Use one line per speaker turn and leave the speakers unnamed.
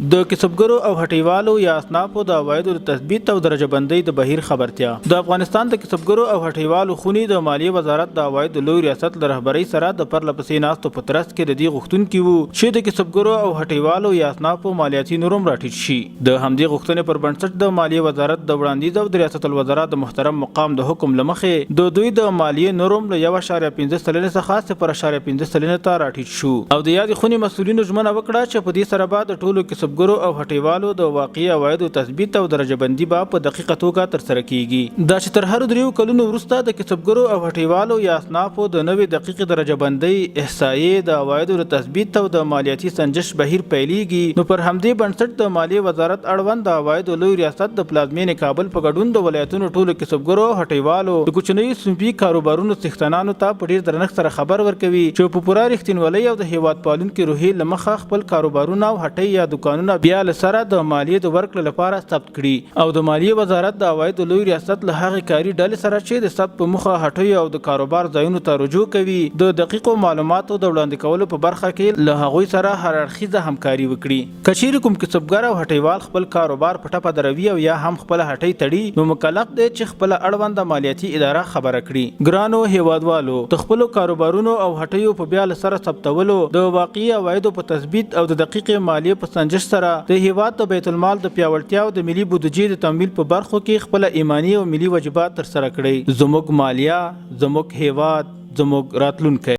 د کسبګرو او هټیوالو یا اصنافو د عوایدو د تثبیت او درجه بندۍ د بهیر خبرتیا. د افغانستان د کسبګرو او هټیوالو خونې د مالیې وزارت د عوایدو لوی ریاست له رهبرۍ سره د پرله پسې ناستو په ترڅ کې د دې غوښتونکي وو چې د کسبګرو او هټیوالو یا اصنافو مالیاتي نورم راټیټ شي. د همدې غوښتنې پر بنسټ د مالیې وزارت د وړاندیز او د ریاست الوزرا د محترم مقام د حکم له مخې د دوی د مالیې نورم له 1.5 سلنې څخه 0.5 سلنې ته راټیټ شو او د یادې خونې مسؤلینو ژمنه وکړه چې په دې سره به د ټولو کسبګرو او هټیوالو د واقعي عوایدو تثبیت او درجه بندي به په دقیقه توګه ترسره کیږي. دا چې تر هرو دریو کلونو وروسته د کسبګرو او هټیوالو یا اصنافو د نوې دقیقې درجه بندۍ، احصایې، د عوایدو د تثبیت او د مالیاتي سنجش بهیر پیلیږي، نو پر همدې بنسټ د مالیې وزارت اړوند د عوایدو لوی ریاست د پلازمېنې کابل په ګډون د ولایتونو ټولو کسبګرو او هټیوالو د کوچنیو صنفي کاروبارونو څښتنانو ته په ډېر درنښت سره خبر ورکوي چې په پوره رښتینولۍ او د هېواد پالونکې روحیې له مخه خپل کاروبارونه او هټۍ یا دوکانونه بیا له سره د مالیې د ورکړې لپاره ثبت کړي او د مالیې وزارت د عوایدو لوی ریاست له هغې کاري ډلې سره چې د ثبت په موخه هټیو او د کاروبار ځایونو ته رجوع کوي د دقیقو معلوماتو د وړاندې کولو په برخه کې له هغوی سره هر اړخیزه همکاري وکړي. که چیرې کوم کسبګر او هټیوال خپل کاروبار په ټپه دروي او یا هم خپله هټۍ تړي نو مکلف دی چې خپله اړونده مالیاتي اداره خبره کړي. ګرانو هیوادوالو! د خپلو کاروبارونو او هټیو په بیا له سره ثبتولو، د واقعي عوایدو په تثبیت او د دقیقې مالیې په سنجش سره د هیواد د بیت المال د پیاوړتیا او د ملي بودجې د تمویل په برخو کې خپله ایماني او ملي وجیبه ترسره کړئ. زموږ مالیه، زموږ هیواد، زموږ راتلونکی.